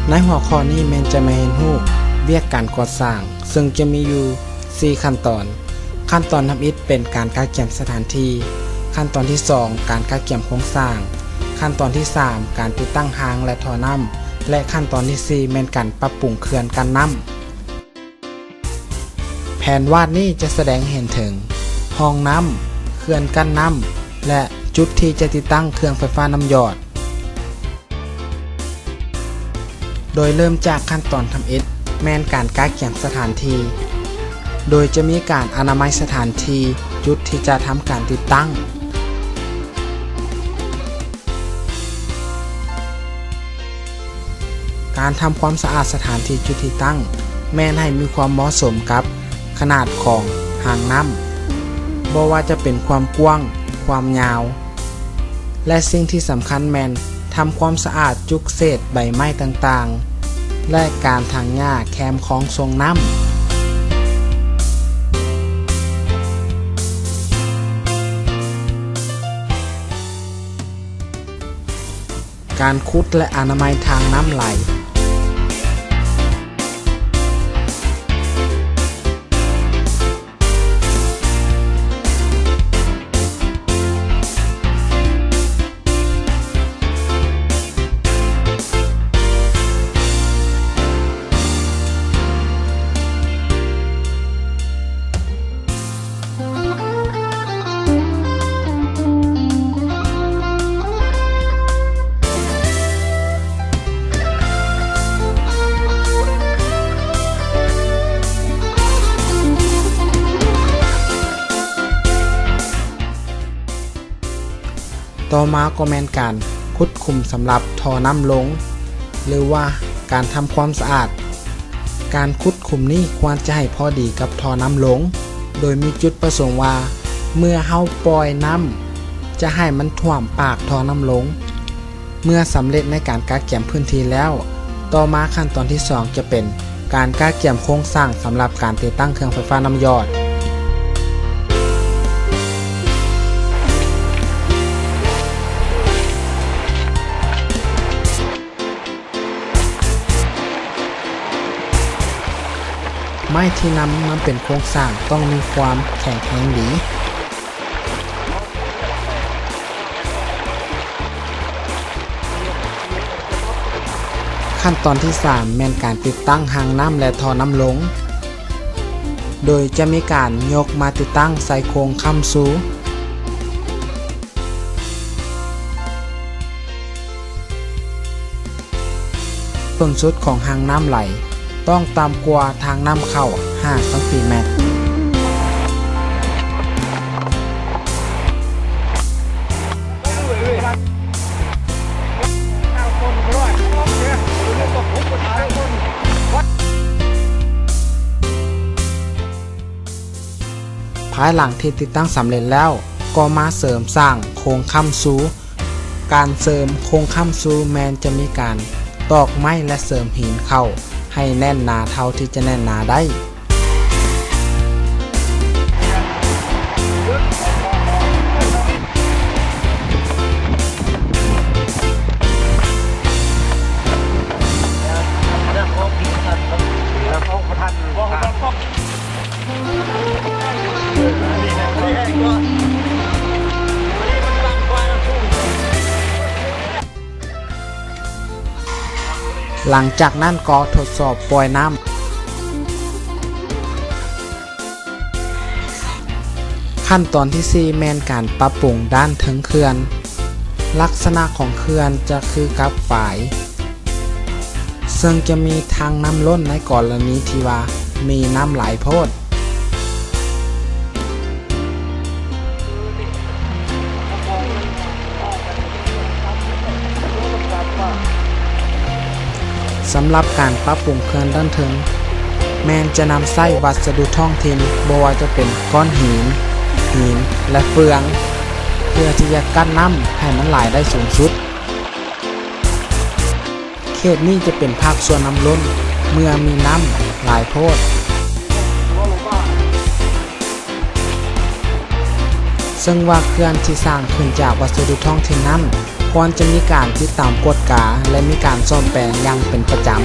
ໃນຫົວຂໍ້ນີ້ແມ່ນຈະມາຮຽນຮູ້ວຽກການກໍ່ສ້າງ ເຊິ່ງຈະມີຢູ່ສີ່ຂັ້ນຕອນ. ຂັ້ນຕອນທຳອິດເປັນການກະກຽມສະຖານທີ່, ຂັ້ນຕອນທີສອງ ການກະກຽມໂຄງສ້າງ, ຂັ້ນຕອນທີສາມ ການຕິດຕັ້ງຮາງ ແລະ ທໍ່ນ້ຳ ແລະ ຂັ້ນຕອນທີສີ່ ແມ່ນການປັບປຸງເຂື່ອນກັ້ນນ້ຳ. ແຜນວາດນີ້ຈະສະແດງໃຫ້ເຫັນເຖິງຮ່ອງນ້ຳ, ເຂື່ອນກັ້ນນ້ຳ ແລະ ຈຸດທີ່ຈະຕິດຕັ້ງເຄື່ອງໄຟຟ້ານ້ຳຢອດ. ໂດຍເລີ່ມຈາກຂັ້ນຕອນທຳອິດ ແມ່ນການກະກຽມສະຖານທີ່, ໂດຍຈະມີການອະນາໄມສະຖານທີ່ ຈຸດທີ່ຈະທຳການຕິດຕັ້ງ. ການທຳຄວາມສະອາດສະຖານທີ່ຈຸດທີ່ຕັ້ງ ແມ່ນໃຫ້ມີຄວາມເໝາະສົມກັບຂະໜາດຂອງຮາງນ້ຳ, ບໍ່ວ່າຈະເປັນຄວາມກວ້າງ, ຄວາມຍາວ ແລະ ສິ່ງທີ່ສຳຄັນແມ່ນທຳຄວາມສະອາດຈຸກເສດໃບໄມ້ຕ່າງໆ ແລະ ການຖາງຫຍ້າແຄມຄອງສົ່ງນ້ຳ. ການຂຸດ ແລະ ອະນາໄມທາງນ້ຳໄຫຼ. ຕໍ່ມາກໍແມ່ນການຂຸດຂຸມສຳລັບທໍ່ນ້ຳລົງ ຫຼືວ່າການທຳຄວາມສະອາດ. ການຂຸດຂຸມນີ້ຄວນຈະໃຫ້ພໍດີກັບທໍ່ນ້ຳລົງ, ໂດຍມີຈຸດປະສົງວ່າ ເມື່ອເຮົາປ່ອຍນ້ຳ ຈະໃຫ້ມັນຖ້ວມປາກທໍ່ນ້ຳລົງ. ເມື່ອສຳເລັດໃນການກະກຽມພື້ນທີ່ແລ້ວ, ຕໍ່ມາຂັ້ນຕອນທີສອງຈະເປັນການກະກຽມໂຄງສ້າງສຳລັບການຕິດຕັ້ງເຄື່ອງໄຟຟ້ານ້ຳຢອດ. ໄມ້ທີ່ນຳມາເປັນໂຄງສ້າງຕ້ອງມີຄວາມແຂງແຮງດີ. ຂັ້ນຕອນທີສາມແມ່ນການຕິດຕັ້ງຮາງນ້ຳ ແລະ ທໍ່ນ້ຳລົງ, ໂດຍຈະມີການຍົກມາຕິດຕັ້ງໃສ່ໂຄງຄ້ຳຊູ. ສູງສຸດຂອງຮາງນ້ຳໄຫຼຕ້ອງຕ່ຳກວ່າທາງນ້ຳເຂົ້າຫ້າຊັງຕີແມັດ. ພາຍຫຼັງທີ່ຕິດຕັ້ງສຳເລັດແລ້ວ, ກໍມາເສີມສ້າງໂຄງຄ້ຳຊູ. ການເສີມໂຄງຄ້ຳຊູແມ່ນຈະມີການຕອກໄມ້ ແລະ ເສີມຫີນເຂົ້າໃຫ້ແໜ້ນໜາເທົ່າທີ່ຈະແໜ້ນໜາໄດ້. ຫຼັງຈາກນັ້ນກໍທົດສອບປ່ອຍນ້ຳ. ຂັ້ນຕອນທີສີ່ແມ່ນການປັບປຸງດ້ານເທິງເຂື່ອນ. ລັກສະນະຂອງເຂື່ອນຈະຄືກັບຝາຍ ເຊິ່ງຈະມີທາງນ້ຳລົ້ນໃນກໍລະນີທີ່ວ່າມີນ້ຳຫຼາຍໂພດ. ສຳລັບການປັບປຸງເຂື່ອນດ້ານເທິງ ແມ່ນຈະນຳໃຊ້ວັດສະດຸທ້ອງຖິ່ນ, ບໍ່ວ່າຈະເປັນກ້ອນຫີນ, ຫີນ ແລະ ເຟືອງ ເພື່ອທີ່ຈະກັ້ນນ້ຳໃຫ້ມັນໄຫຼໄດ້ສູງສຸດ. ເຂດນີ້ຈະເປັນພາກສ່ວນນ້ຳລົ້ນເມື່ອມີນ້ຳຫຼາຍໂພດ, ເຊິ່ງວ່າເຂື່ອນທີ່ສ້າງຂຶ້ນຈາກວັດສະດຸທ້ອງຖິ່ນນັ້ນ ໂຄ ຄວນຈະມີການຕິດຕາມກວດກາ ແລະ ມີການສ້ອມແປງຢ່າງເປັນປະຈຳ.